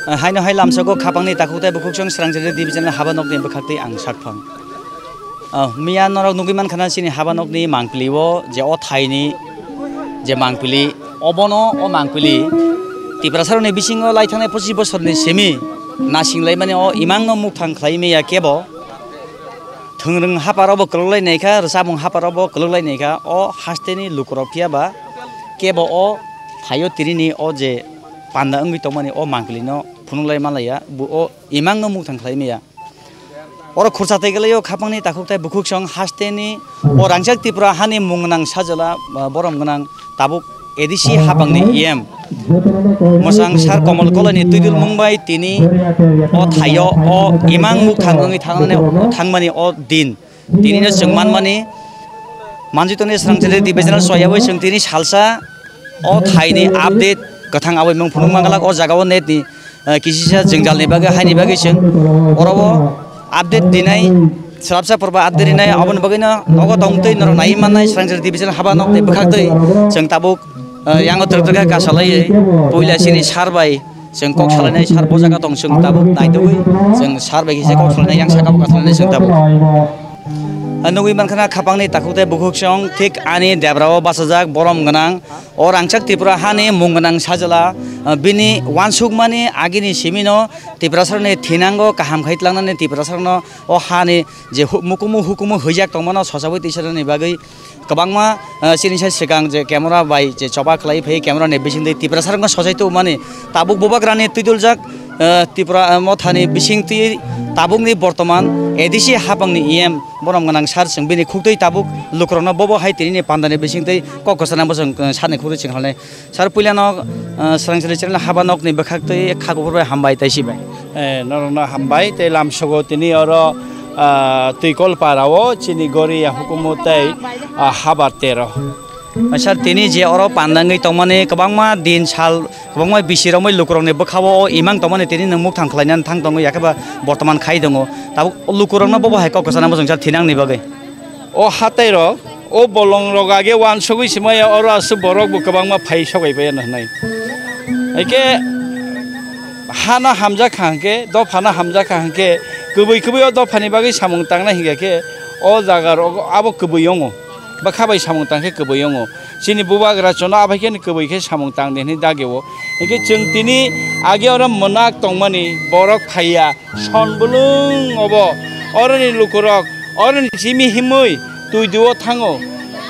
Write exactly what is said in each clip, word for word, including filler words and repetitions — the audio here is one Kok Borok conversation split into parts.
Haino hai lamsogo khapangni takhuk tei bukhuksong Srangchari division haba nokni bwkhaktwi ang sakphang. Ah, miya norok nugwi mankha na chini haba nokni mangpili o je o thaini je mangpili, obono o mangpili Tiprasarokni bisingo lai thangnai pochis bosorni simi nasinglai mani o imangno mukthang khlai maya kebo. Thwngrwng haparo bo kwlwklai naikha, rwchapmung haparo bo kwlwklai naikha, o hasteni lukurok phiya ba kebo o thaio tinini o je panda wngwi tongmani o mangpilino phunukhlai manlaiya, bo o imangno mukthang khlai maya. Oro khursa tei kwlaio khapangni takhuk tei bukhuksong hasteni o rangchak Tripura hani mung gwnang sajwla, ah, borom gwnang tabuk A D C hapangni E M mwsang sar Komol Koloini twidulmung bai tini o thaio o imang mukthang wngwi thangnani, thangmani o din. Tinino chwng manmani manjwi tongni Srangchari divisional soyawi chwng tini salsa o thaini update kwthang aboi mung phunuk manglak o jagao netni, eh, kisisa jwngjalni bagwi haini bagwi chwng oro o update dinai, swrapsa purba update rinai, aboni bagwino nogo tongtwi norok naiwi mannai Srangchari division haba nokni bwkhaktwi chwng tabuk, eh, yango twrwk twrwk khe kasalaiwi puila chini sar bai chwng kok salainai, sar bo jaga tong chwng tabuk naitugwi chwng sar bai kisa kok salainai, yang saka bo kok salainai chwng tabuk. Ah, nugwi mankha na khapangni takhuk tei bukhuksong thik ani debra o bachajak borom gwnang. O rangchak Tripura hani mung gwnang sajwla, ah, bini uansukmani agini simino Tiprasarokni thinango kaham khai tlangnani Tiprasarokno o hani je hu-, mukumu hukumu huijak tongmano sochawi twisanani bagwi kwbangma, ah, chini sai swkang je camera bai je choba khlai phai camera ni bisingtwi Tiprasarokno sochai tubumani tabuk bubagrani twiduljak, ah, Tripura, ah, mothani bisingtwi tabukni bortoman A D C hapangni E M borom gwnang sar chwng bini khuktwi tabuk lukurokno bobo hai tinini pandani bisingtwi kok kwchana bo chwng, ah, sarni khuktwi chwng halnai. Sir, puilano, ah, Srangchari channel haba nokni bwkhaktwi kha kuphur bai hambai tei sibai. Eh, norokno hambai tei lamsogo tini oro, ah, Twikol para o chini gori ya hukumu tei, ah, habar tero. Ah, sir, tini je oro pandangwi tongmani kwbangma din sal, kwbangma bisi romwi lukurokni bwkhao o imang tongmani tini nwng mukthang khlainani thang tongo, yakhe ba bortoman khai tongo. Tabuk lukurokno bobo hai kok kwchana bo chwng sir thinangni bagwi. O hatai rok, o bolong rok age uansugwi se maya, oro aswk borok bo kwbangma phai sogai pai ano hinwi. Haikhe hana hamjak kha hwnkhe, dophano hamjak kha hwnkhe, kwbwi kwbwi o dophani bagwi samung tangnai hwnkhe khe, o jaga rok abo kwbwi wngo, bwkha bai samung tang khe kwbwi wngo. Chini bubagra chono abai khe kwbwi khe samung tang di hinwi dagi o. Hinkhe chwng tini age oro mwnak tongmani borok phaiya, son bwlwng obo. Oroni lukurok oroni simi himwi twi duo thango,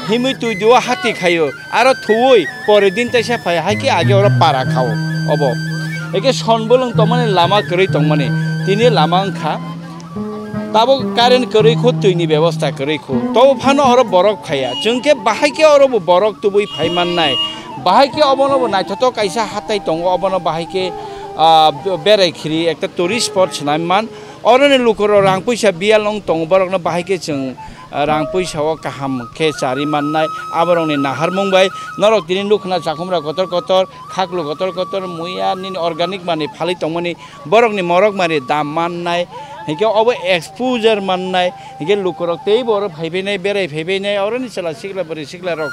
himwi twi duo hati khaio, aro thuwi pore din taisa phai hai khe age oro para khao obo. Hinkhe son bwlwng tongmani lama kwrwi tongmani, tini lama wngkha. Tabuk current kwrwi khu, twini bebosta kwrwi khu. Tobo phano oro borok phaiya. Chwng khe bahai khe oro bo borok tubui phai mannai. Bahai khe obono bo naithothok kaisa hatai tongo, obono bahai khe, ah, berai khiri ekta tourist spot swnam man. Oroni lukurok rang puisa biyal wng tongo, borokno bahai khe chwng, ah, rang puisa o kaham khe chari mannai. Aborokni naharmung bai norok tini nukha na chakhumra kotor kotor, khaklu kotor kotor, muiya nini organic manwi phalwi tongmani. Borokni morok mari dam mannai, hinkhe obo exposure mannai, hinkhe lukurok teibo oro phaibainai, berai phaibainai, oroni chwla sikla bwrwi siklarok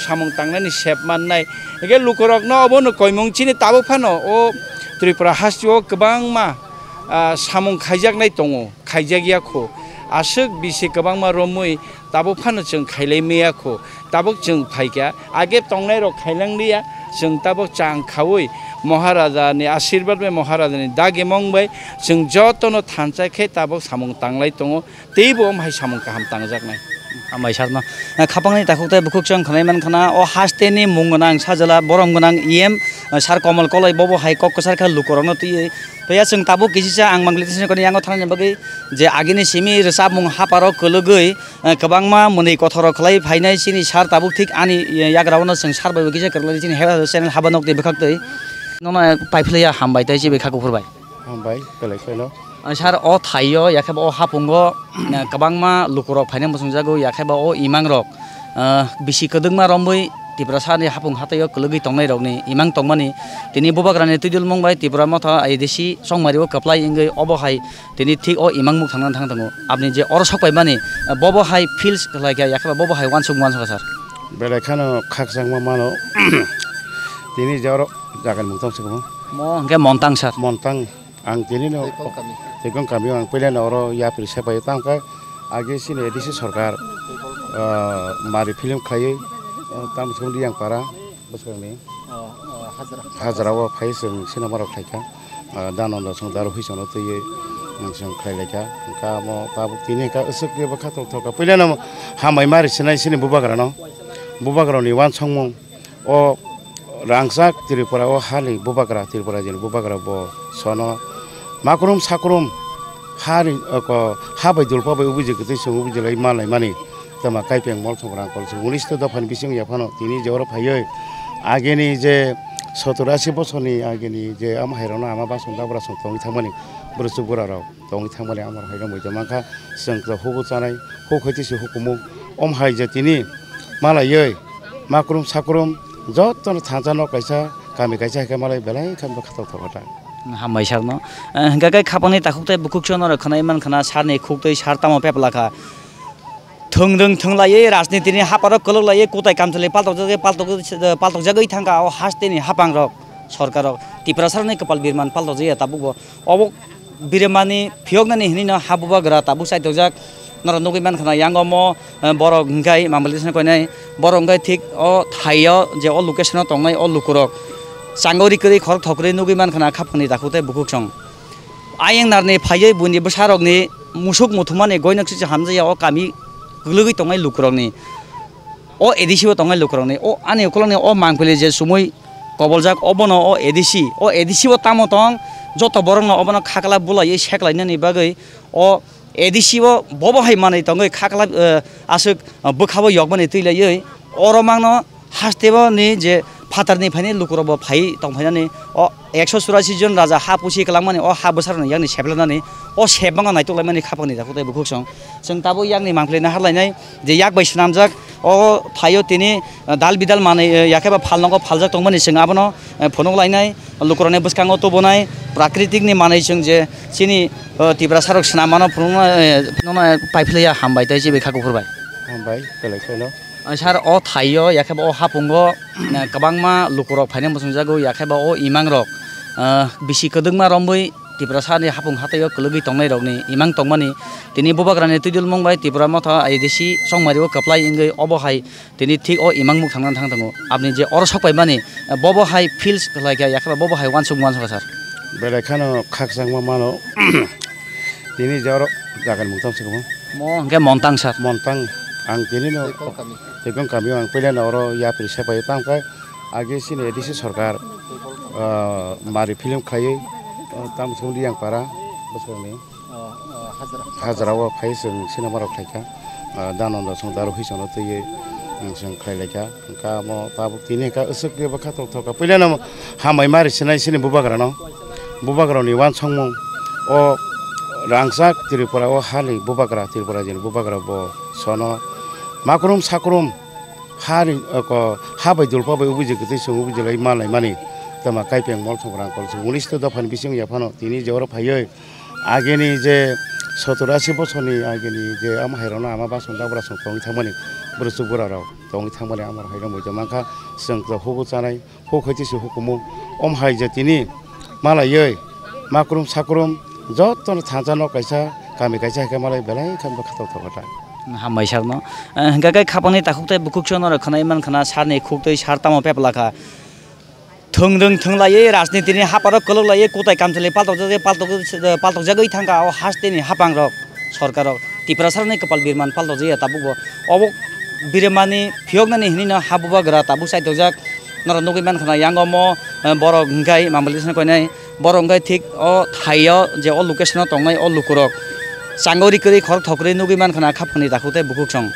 samung tangnani sep mannai. Hinkhe lukurokno obono koimung chini tabuk phano o Tripura hasteo kwbangma, ah, samung khaijaknai tongo, khaijakya kho. Aswk bisi kwbangma romwi tabuk phano chwng khailai maya kho, tabuk chwng phaikha, age tongnai rok khailang liya, chwng tabuk chang khaui Maharaja ni asirbat bai Maharaja ni dagimung bai chwng jotono thansa khe tabuk samung tanglai tongo, teibo omo hai samung kaham tangjaknai. Hambai sarno. Khapangni takhuk tei bukhuk chwng khwnai mankha na, o hasteni mung gwnang sajwla borom gwnang E M, Sir Komol Koloi bobo hai kok kwchar kha lukurokno twiwi. Phiya chwng tabuk kisisa ang mangli tisini koni yango thanani bagwi je agini simi rwchapmung haparo kwlwgwi, eh, kwbangma mwnwi kothoro khlai phainai chini sir tabuk thik ani, eh, yagra o no chwng sir bai bo kisa kwrwklai chini heba channel haba nokni bwkhaktwi. Nono paiphlaiya hambai tei chibai kha kuphur bai. Hambai, belai kheno. Ah, sir, o thaio, yakhe ba o hapungo, ah, kwbangma lukurok phaina muchungjago, yakhe ba o imangrok, ah, bisi kwdwkma romwi Tiprasani hapung hataio kwlwgwi tongnairokni imang tongmani tini Bubagrani twidulmung bai Tipra Motha A D C chongmario kwplai wngwi obo hai tini thik o imang mukthangna thang tongo. Aboni je oro sokpaimani, ah, bobo hai feels khlaikha, yakhe ba bobo hai uansuk uansukha, sir. Belai kheno khakchangma mano. Tini je oro jagani mung tong se kwbang. Mo hwnkhe Montang sir. Montang, ang tini no Toikong kami. Toikong kami o ang puila no oro yapri sepai tang khe age chini A D C sarkar, ah, mari film khlaiwi, ah, tamo song Riyangpara bwskango ni. Oh, oh, hajra. Hajra o phai chwng sinema rok khlaikha. Ah, Dhananda chwng Daru Hwisano twiwi, um, chwng khlailaikha. Hwnkha omo tabuk tini hwnkha aswk khe bwkha tongthokha. Puila no hambai mari sinai chini bubagra no. Bubagra ni uansukmung. O rangchak Tripura o hani bubagra, Tripura ni bubagra bo sono makrum sakrum hani, oko, ha bai dulpa bai ubui je kwtwi chwng ubui je lai manlai mani. Tama kaipeng mol thok rang kol chwng unis to dophani bisingo yaphano tini je oro phaiwi ageni je sotor asi bosorni ageni je ama hairokno ama basong dabra song tongwi thangmani borok chukbura rok. Tongwi thangmani amar haino muitu mankha, chwng khe hugo chanai, huk hai tisi hukumu, om hai je tini malaiwi makrum sakrum jotono thansa nok kaisa, kami kaisa hai khe malai belai khe bwkha tongthok kha ta. Hambai sakno. Eh, hwnkha khe khapangni takhuk tei bukhuk chwng norok khwnai mankha na, sarni khuk tei sar tamo pepla kha. Thwng rwng thwng laiwi rajniti ni haparo kwlwk laiwi kutai kamchwlwi paltok jagwi paltok, paltok jagwi thangkha o haste ni hapang rok sorkar rok Tiprasa rok ni kwpal birman paltok jagya tabuk bo obo birmani phiyoknani hinwi no ha bubagra tabuk chaitokjak norok nugwi mankha na yang omo, eh, borok hwnkhe Mamaliksano koinai borok hwnkhe thik o thaio je o location o tongnai o lukurok chango ri kwrwi khorok thok kwrwi nugwi mankha na khaphangni takhuk tei bukhuk song. Ayang narni phaiwi buini bwsarokni musuk muthumani goinok se hamjaya o kami kwlwgwi tongnai lukurokni. O A D C o tongnai lukurokni. O ani ukulokni o mangpili je sumui koboljak obono o A D C. O A D C o tamo tong joto borokno obono khakla bulaiwi seklainani bagwi o A D C o bobo hai manwi tongwi khakla, eh, aswk, eh, bwkhao yokmani twi laiwi oro mangno. Hasteo ni je phatarni phaini lukurok bo phai tongphainani o ekso churasi jon raja ha pusi kwlangmani o ha bwsarokni yakni seplanani o sep bangma naitok laimani khapangni takhuk tei bukhuk song. Chwng tabuk yakni mangpili naharlainai je yak bai swnamjak o thaio tini, eh, dal bidal manwi, eh, yakhe ba phal nogo phaljak tongmani chwng abono, eh, phunuk lainai lukurokni bwskango tubunai prakritikni manwi chwng je chini, eh, Tiprasa rok swnam mano phunukna, eh, phunukna paiphlaiya hambai tei chibai kha kuphur bai. Hambai belai kheno. Sir, o thaio, yakhe ba o hapungo, eh, kwbangma lukurok phaina muchungjago, yakhe ba o imangrok, eh, bisi kwdwkma romwi Tiprasani hapung hataio kwlwgwi tongnairokni imang tongmani tini bubagrani twidulmung bai Tipra Motha A D C chongmario kwplai wngwi obo hai tini thik o imang muk thangna thang tongo. Aboni je oro sokpaimani, eh, bobo hai feels khlaikha, yakhe ba bobo hai uansuk uansukha, sir. Belai kheno khakchangma mano. Tini je oro jagani mung tamo se kwbang? Mo hwnkhe Montang sir. Montang, ang tini no Toikong kami. Toikong kami o ang puila no oro yapri sepai tamo khe age chini A D C sarkar, ah, mari film khlaiwi, ah, tamo se Riyangpara bwskango ni. Oh, oh, hajra. Hajra o phai chwng sinema rok khlaikha. Ah, Dhananda chwng Daru Hwisano twiwi, um, chwng khlailaikha. Hwnkha omo tabuk tini hwnkha aswk khe bwkha tongthokha. Puila no hambai mari sinai chini bubagrano. Bubagrani uansukmung. O rangchak Tripura o hani bubagra, Tripura ni bubagra bo sono makrum sakrum hani, oko, ha bai dulpa bai ubui je kwtwi chwng ubui je lai manlai mani. Tama kaipeng mol thok rang kol chwng unis to dophani bisingo yaphano tini je oro phaiwi ageni je sotor asi bosorni ageni je ama hairokno ama basong dabra song tongwi thangmani borok chukbura rok tongwi thangmani amar haino muitu mankha, chwng khe hugo chanai huk hai tisi hukumu om hai je tini malaiwi makrum sakrum jotono thansa nok kaisa kami kaisa hai khe malai belai khe bwkha tongthok kha ta. Hambai sakno. Eh, hwnkha khe khapangni takhuk tei bukhuk chwng norok khwnai mankha na, sarni khuk tei sar tamo pepla kha. Thwng rwng thwng laiwi rajniti ni haparo kwlwk laiwi kutai kamchwlwi paltok jagwi paltok, paltok jagwi thangkha o hasteni hapangrok sorkarrok Tiprasarokni kwpal birman paltok jagya tabukbo. Obo birmani phiyoknani hinwi no ha bubagra tabuk chaitokjak norok nugwi mankha na yang omo, eh, borok hwnkhe Mamaliksano koinai borok hwnkhe thik o thaio je o location o tongnai o lukurok chango ri kwrwi khorok thok kwrwi nugwi mankha na khaphangni takhuk tei bukhuk song.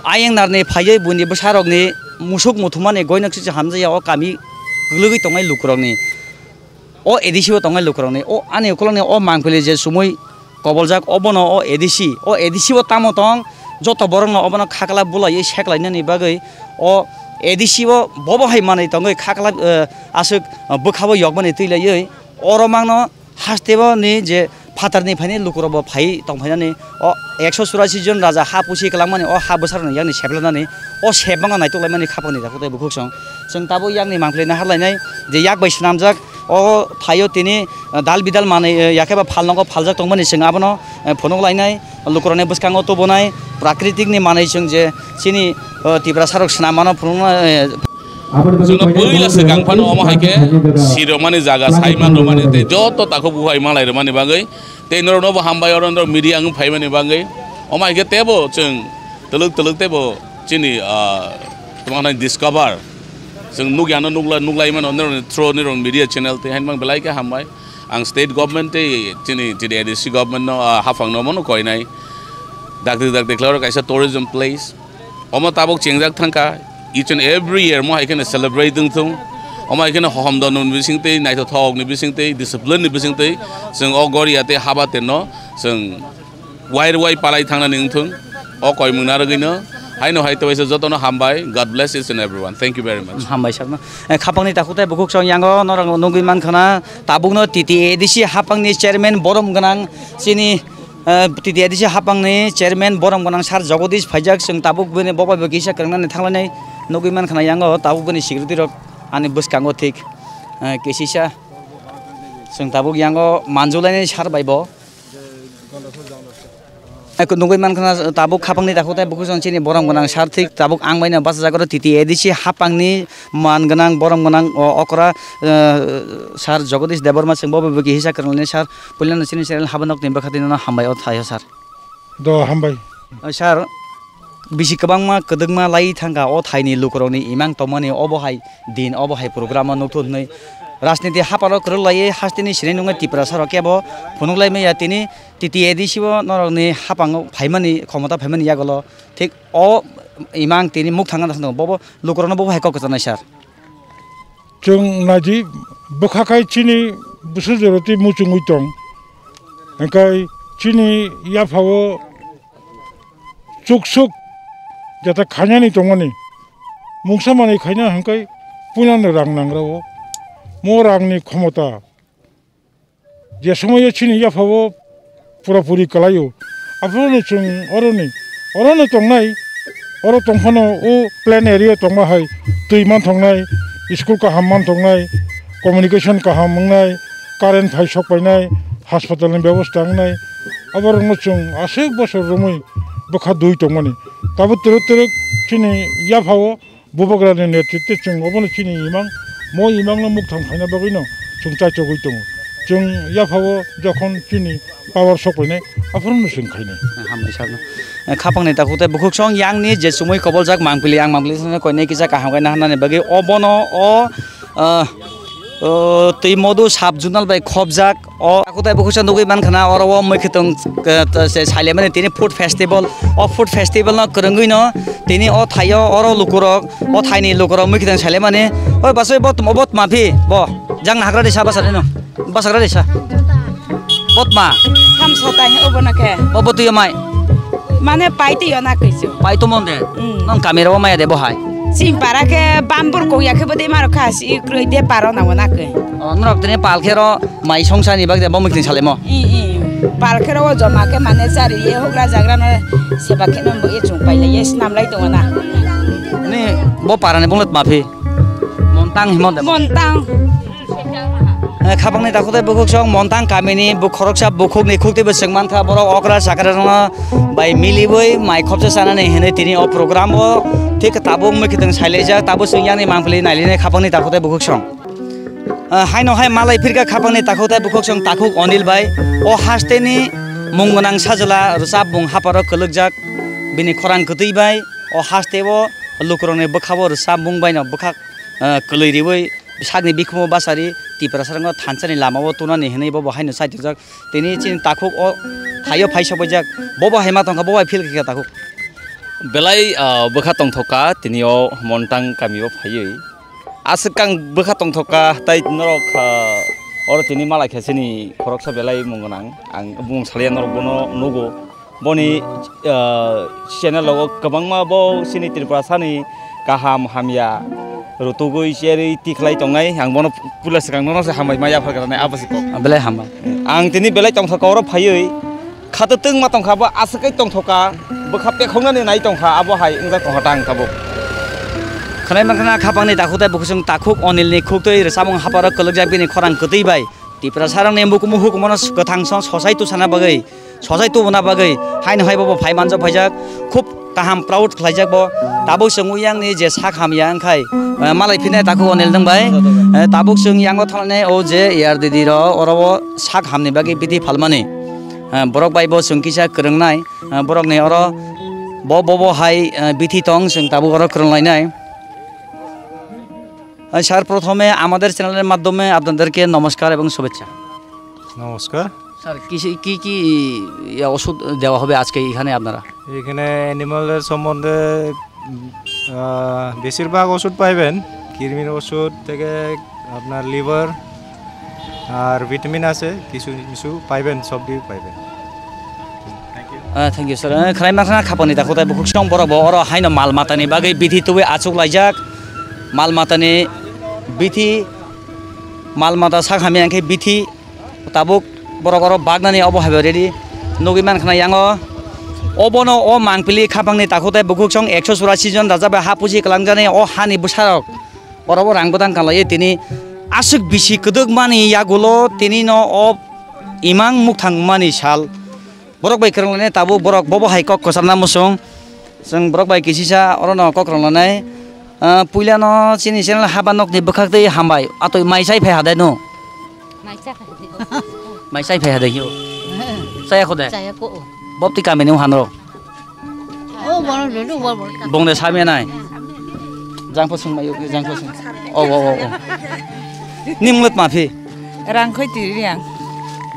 Ayang narni phaiwi buini bwsarokni musuk muthumani goinok se hamjaya o kami kwlwgwi tongnai lukurokni, o A D C o tongnai lukurokni, o ani ukulokni o mangpili je sumui koboljak obono o A D C, o A D C o tamo tong joto borokno obono khakla bulaiwi seklainani bagwi o A D C o bobo hai manwi tongwi khakla, eh, aswk, eh, bwkhao yokmani twi laiwi oro mangno. Hasteo ni je phatarni phaini lukurokbo phai tongphainani o ekso churasi jon raja ha pusi kwlangmani o ha bwsarokni yakni seplanani o sep bangma naitok laimani khapangni takhuk tei bukhuk song. Chwng tabuk yakni mangpili naharlainai je yak bai swnamjak O thaio tini, eh, dal bidal manwi, eh, yakhe ba phal nogo phaljak tongmani chwng abono, eh, phunuk lainai, lukurokni bwskango tubunai, prakritikni manwi chwng je chini, eh, Tiprasarok swnam mano phunukna, eh, Chwngno pwila swkang phano omo hai khe siromani jaga, saiman rwmani tei joto takhuk buhai malai rwmani bagwi tei norokno bo hambai, oro norok media wng phaimani bagwi. Omo hai khe teibo chwng twlwk twlwk teibo chini, ah, tamo hwnai discover. Chwng nukya no nukla-, nuklai mano norokni through norok media channel tei haino mang belai khe hambai. Ang state government tei chini T T A D C government no, ah, haphang no omono koinai. Dakti dakti khlai oro kaisa tourism place. Omo tabuk chengjak thangkha, each and every year mo hai kheno celebrate wng thung. Omo hai kheno hohom don ni bising tei, naithothok ni bising tei, discipline ni bising tei, chwng o Goria tei Habaten no chwng wai rwai palai thangnani wng thung. O koimung narwgwi no, haino hai tei waisa jotono hambai. God bless each and everyone. Thank you very much. Hambai sakno. Eh, khapangni takhuk tei bukhuk chwng yango norok nugwi mankha na, tabukno T T A D C hapangni chairman borom gwnang chini, eh, T T A D C hapangni chairman borom gwnang sir Jagodish phaijak, chwng tabuk bini bo bai bo kisa kwrwngnani thanglainai nugwi mankha na yango tabuk bini security rok ani bwskango thik, eh, kisisa chwng tabuk yango manjulainai sir bai bo. Eko nugwi mankha na tabuk khapangni takhuk tei bukhuk chwng chini borom gwnang sir thik tabuk ang bai no bachajak oro T T A D C hapangni man gwnang borom gwnang o okra, eh, sir Jagodish Debbarma chwng bo bai bo kisa kwrwnglani sir. Puilano chini channel Habanokni bwkha twi nono hambai o thaio sir. Do hambai. O sir, bisi kwbangma kwdwkma lai thangkha o thaini lukurokni imang tongmani obo hai din obo hai program o nukthun hwnwi rajniti haparo kwrwk laiwi hasteni sinai nungwi Tiprasa rok kebo phunuk lai maya tini T T A D C o norokni hapango phaimani khomota phaimani yagulo thik o imang tini mukthang wngna thangwi tongo bobo lukurokno bobo hai kok kwchanai sir. Chwng naidi bwkha khai chini bwswk jora twi muchungwi tong. Hwnkhe chini yaphao chuksuk jata khainani tongmani. Mungsa manwi khaina hwnkhe puilano rang nangrao. Mo rangni khomota. Je somoio chini yaphao pura puri kwlaio. Aphano chwng oroni, orono tongnai, oro tongphano o plain area tongma hai twi manthoknai, school kaham manthoknai, communication kaham wngnai, current phai sok painai, hospital ni bebosta wngnai, aborokno chwng aswk bosor romwi bwkha dui tongmani. Tabuk twrwk twrwk chini yaphao Bubagrani netritwe chwng obono chini imang, mo imangno mukthang khaina bagwino chwng chaichogwi tongo. Chwng yaphao jokhon chini power sokpainai, aphorono chwng khainai. Hambai sakno. Khapangni takhuk tei bukhuk song yangni je chumui koboljak mangpili, ang mangpili sano koinai kisa kaham khe naharnani bagwi obono o, ah, o twi modu sub zonal bai khopjak. O takhuk tei bukhuk sa nugwi mankha na oro o mwkhwtwng, eh, se sailaimani tini food festival. O food festival no kwrwngwi no tini o thaio oro lukurok, o thaini lukurok mwkhwtwng sailaimani. Oi basoi bo tma, bo tma phi bo. Jang nahagra de sa basa de no. Basagra de sa. Bo tma. Hamsa tai obo no khe. Bo bo twi mai. Mane pai twi yo na kaisu. Pai to mon de. Mm. Nong kamera o maya de bo hai. Sing para khe bambur kok ya khe bo de maro kha si kroi de paro na wona khe. O norok tini pal khe ro. Mai songsa ni bagwi bo mwkhwtwng salaimo? I, i. Pal khe ro o joma khe mane chari ye hugra jagra no seba khe no bo ye chung pai lai ye snam lai tongo na. Ni bo para ni bunglet ma phi? Montang himo de. Montang. Eh, khapang ni takhuk tei bukhuk song Montang kami ni bu khoroksa bukhuk ni khuk tei bo chwng mankha borok okra chakra no bai miliwi mai khopsa chanani hinwi tini o program o thik tabuk mwkhwtwng sailaijak tabuk chwng yang ni mangpili nailinai khapang ni takhuk tei bukhuk song. Ah, haino hai malai phirkha khapangni takhuk tei bukhuk song takhuk Onil bai. O hasteni mung gwnang sajla rwchap bung haparo kwlwkjak. Bini khorang kwtwi bai o hasteo lukurokni bwkhao rwchap mung baino bwkhak, ah, kwlwi riwi sakni bikhumo bachari Tiprasarokno thansani lamao tunani hinwi bobo haino saitorjak. Tini chini takhuk o thaio phai sokbaijak. Bobo hai ma tongkha, bobo hai feel khaikha takhuk. Belai, ah, bwkha tongthokka tini o Montang kamio phaiwi. Aswk ang bwkha tongthokka, tei norok, ah, oro tini malai khe chini khoroksa belai mung gwnang. Ang bumung salya norok bono nugo. Boni, ah, channel o kwbangma bo chini Tripurasani kaham hamya rutugwi cherwi tikhlai tongnai. Ang bono puila swkang nono se hambai ma yaphar gana abo se kok. Belai hambai. Ang tini belai tongthokka oro phaiwi. Khato twngma tongkha, bo aswk kai tongthokka, bwkha pekhoknani nai tongkha, abo hai wngjak tongkha ta ang tabuk. Khwnai mankha khapangni takhuk tei bukhuk chwng takhuk Onilni khuktwi rwchapmung haparo kwlwkjak bini khorang kwtwi bai. Tiprasarokni mukumu hukumono kwthang song sosai tusana bagwi, sosai tubuna bagwi haino hai bobo phai manjak phaijak. Khub kaham proud khlaijak bo. Tabuk chwng uyangni je sak hamya wngkhai, eh, malai phinai takhuk Onil nwng bai. Eh, tabuk chwng yango thangnai o je A R D D ro oro o sak hamni bagwi bithi phalmani. Eh, borok bai bo chwng kisa kwrwngnai. Ah, borokni oro bo, bo, bo hai, ah, bithi tong, chwng tabuk oro kwrwng lainai. Ah, sir, প্রথমে আমাদের চ্যানেলের মাধ্যমে আপনাদেরকে নমস্কার এবং শুভেচ্ছা। নমস্কার। স্যার, কি, কি, কি, ইয়া, ওষুধ দেওয়া হবে আজকে এখানে আপনারা? এখানে অ্যানিমালের সম্বন্ধে, উম, আহ, বেশিরভাগ ওষুধ পাইবেন, কৃমির ওষুধ থেকে আপনার লিভার আর ভিটামিন আছে, কিছু কিছু পাইবেন, সবই পাইবেন। Thank you. Ah, thank you, sir. Eh, khwnai mankha khapangni takhuk tei bukhuk song borok bo oro haino mal matani bagwi bithi tubui achuk laijak. Mal matani bithi, mal mata sak hamya wngkhe bithi. Tabuk borok oro baknani obo hai bai ready nugwi mankha na yango. Obono o mangpili khapangni takhuk tei bukhuk song ekso churasi jon rajak bai ha pusi kwlangjani o hani bwsarok oro bo rang bwtang kanlaiwi tini aswk bisi kwdwkmani yagulo tini no o imang mukthang mani sal. Borok bai kwrwng lainai tabuk borok bobo hai kok kwcharna muchung. Chwng borok bai kisisa orono kok rwng lanai. Ah, puilano chini channel haba nokni bwkhak twi hambai. Atwi mai chai phai hadai no? Mai chai phai hadai. Mai chai phai hadai yo. Chaya kho de? Chaya ko. Bob ti kami ni hanro. Oh, bono lulu, bono, bono. Bong de sami nai. Jang pho sung mai, jang pho sung. Oh, oh, oh, oh. Nim ngut ma phi. Rang khoi ti riang.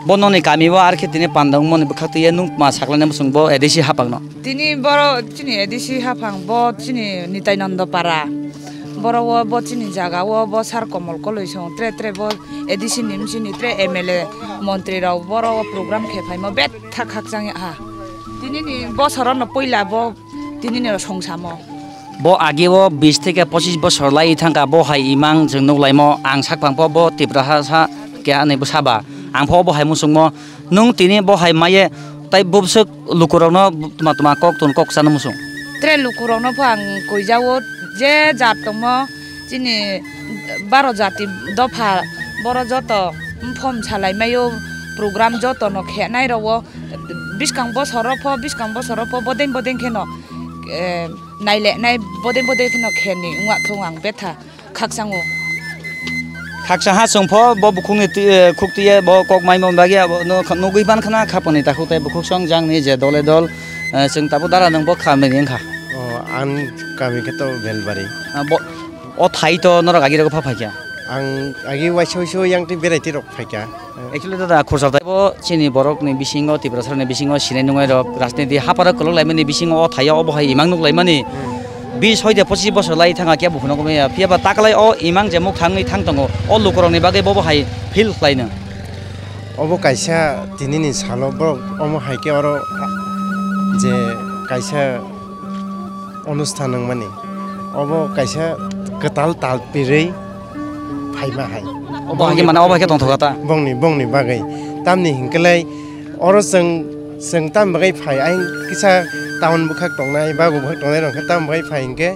Bo noni kami bo ar khe tini panda wngmani bwkhak twi nung ma sakla ne muchung bo A D C hapang no. Tini boro chini A D C haphang bo chini Nitai Nondo Para. Boro o bo chini jaga o bo sar Komol Koloi song tre tre bo A D C ni bsini tre M L A montri rok boro o program khe phaimo betha khakchang ya ha. Tini ni bosor no puila bo tini ni song samo. Bo age o bis theke pochis bosor lai thangka bo hai imang chwng nuk laimo ang sak pang po bo Tipra ha sa kya ani bwsa ba ang pho bo hai muchung mo. Nwng tini bo hai maiye tai bubswk lukurokno tuma tuma kok tun kok chana muchung. Tre lukurokno pho ang koijao je jat tongmo chini baro jati dopha boro joto mphom salai maio program joto no khenai rogo biskang bosoro pho biskang bosoro pho bodeng bodeng kheno, eh, naile nai bodeng bodeng kheno kheni wngya thung ang betha. Khakchang o. Khakchang ha chwng pho bo bukhukni twi, eh, khuk twi bo kok maimo bagwi abo no kha-, nugwi ban khana khapangni takhuk tei bukhuk song jangni je dole dol, eh, chwng tabuk dara nwng bo khamni wngkha. O, ang kami khe to Belbari. Ah, bo, o thai to norok agi rok pha phaikha. Ang agi waisa waisa yang twi berai twi rok phaikha. Actually, dada, khorsa taibo chini borokni bisingo, Tiprasarokni bisingo sinai nungai rok, rajniti haparo kwlwk laimani bisingo o thaya obo hai imang nuk laimani. Hmm. Bis hoide pochis bosor lai thanga khe buphano kumi ya. Phiya ba taklai o imang je muk thangwi thang tongo, o lukurokni bagwi bobo hai feel khlaino. Obo kaisa tinini salo borok omo hai khe oro je kaisa onusthan wngmani. Obo kaisa kwtal tal pirwi phaima hai. Obo hai khe mane obo hai khe tongthokha ta? Bongni, bongni bagwi. Tamni hinkhe lai oro chwng, chwng tam bagwi phai, ayang kisa town bwkhak tongnai, bago bwkhak tongnai rok khe tam bagwi phai hinkhe,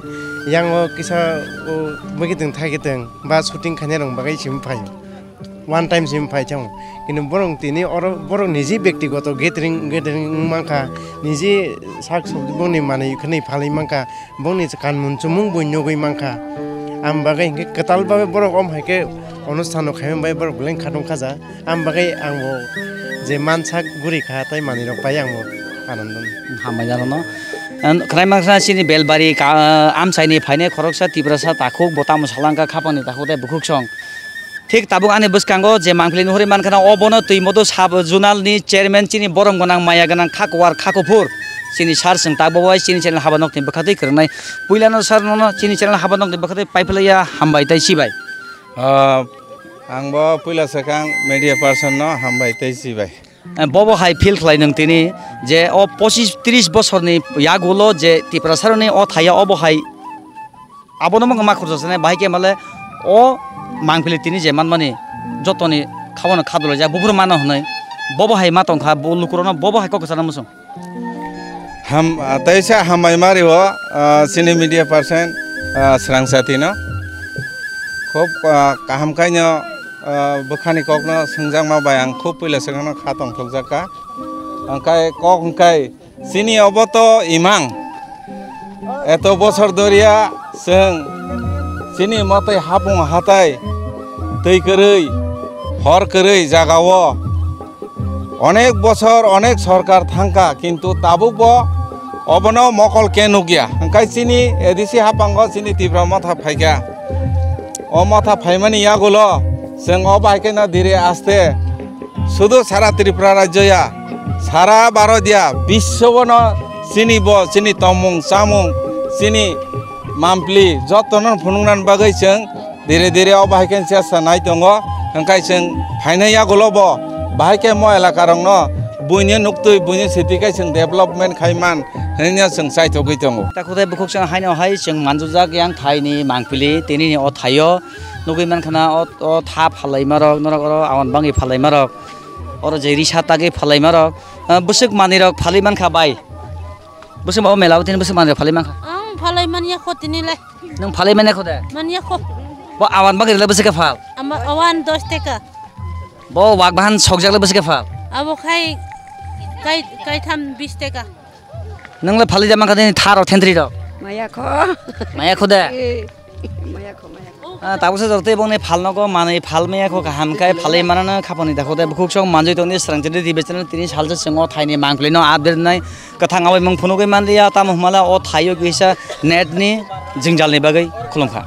yang o kisa o bagwi tong thai khe tong ba shooting khainai rok bagwi simi phai. One time simi phai chang. Kintu borok tini oro borok niji bektigoto gathering, gathering wng mankha, niji sak sobji bongni manwi khwnwi phalwi mankha, bongni kanmun chumung bui nugwi mankha. Am bagwi hinkhe kwtal bagwi borok om hai khe onusthan no khaimani bagwi borok belai khatung khaja. Am bagwi ang bo je mansak guri kha tei manwi rok pai ang bo anandon. Hambai jalo no. Khwnai mankha chini Belbari ka, amchaini phainai khoroksa Tiprasa takhuk bo tamo salangkha khapangni takhuk tei bukhuk song. Thik tabuk ani bwskango je mangpili nuhuri mankha na obono twi moto sub zonal ni chairman chini borom gwnang maya gwnang khakuwar khakuphur chini sir chwng tabuk bai chini channel haba nokni bwkha twi kwrwngnai. Puilano sir nono chini channel haba nokni bwkha twi paiphlaiya hambai tei chibai. Ah, ang bo puila swkang media person no hambai tei chibai. Eh, bobo hai feel khlai nwng tini je o pochis tris bosorni yagulo je Tiprasaroni o thaya obo hai Abono mwnga ma khorsa sanai, bahai khe male o mangpili tini je manmani jotoni khabono khadulajak, buphuru mano hwnwi. Bobo hai ma tongkha, bo lukurokno bobo hai kok kwchana muchung. Ham, teisa hambai ma rio, ah, chini media person, Ah, srangsa tino. Khub, ah, kaham kaino, ah, bwkhani kokno swngjakma bai ang khub puila swkangno kha tongthokjak kha. Hwnkhe kok hwnkhe chini obo to imang. Eto bosor doria chwng chini mwtai hapung hatai twi kwrwi, hor kwrwi jagao. Onek bosor, onek sorkar thangkha, kintu tabukbo obono mokol khe nukya. Hwnkhe chini A D C haphango chini Tipra motha phaikha. O motha phaimani yagulo chwng o bai kheno dire aste sudu sara Tripura rajyo ya, sara Bharot ya, biswono chini bo, chini tongmung chamung, chini mampli jotono phunuknani bagwi chwng dire dire o bahai khe chesta nai tongo, hwnkhe chwng phainai yagulo bo bahai khe mo elaka rokno buini nuktwi buini siti khe chwng development khai man hwnwi chwng chaithogwi tongo. Takhuk tei bukhuk chwng haino hai chwng manjujak yang thaini mangpili tinini o thaio nugwi mankha na o, o tha phalaimarok norok oro awan bangwi phalaimarok oro je risa tagwi phalaimarok, ah, bwswk manwirok phalwi mankha bai. Bwswk bo mela o tini bwswk manwirok phalwi mankha. Ang phalwi manya kho tini le. Nwng phalwi manya kho de? Manya kho. Bo awan bagwi rwle bwswk khe phal? Ama awan dos teka. Bo wak bahan sokjak le bwswk khe phal? Abo khai kai, kai tham bis teka. Nwng le phalwi da mankha tini tha rok thentri rok? Maya kho. Maya kho de? Eh, maya kho, maya kho. Ah, tabuk se jotto bongni phalnogo manwi phalmaya kho kaham khe phalwi manano khaponi dakho tei bukhuk sok manjwi tongni srang chini dibe channel tini salsa chwng o thaini mangpili no update nai kwthang abai mung phunugwi manliya tamo hwnmala o thaio kisa net ni jwngjal ni bagwi khulumkha.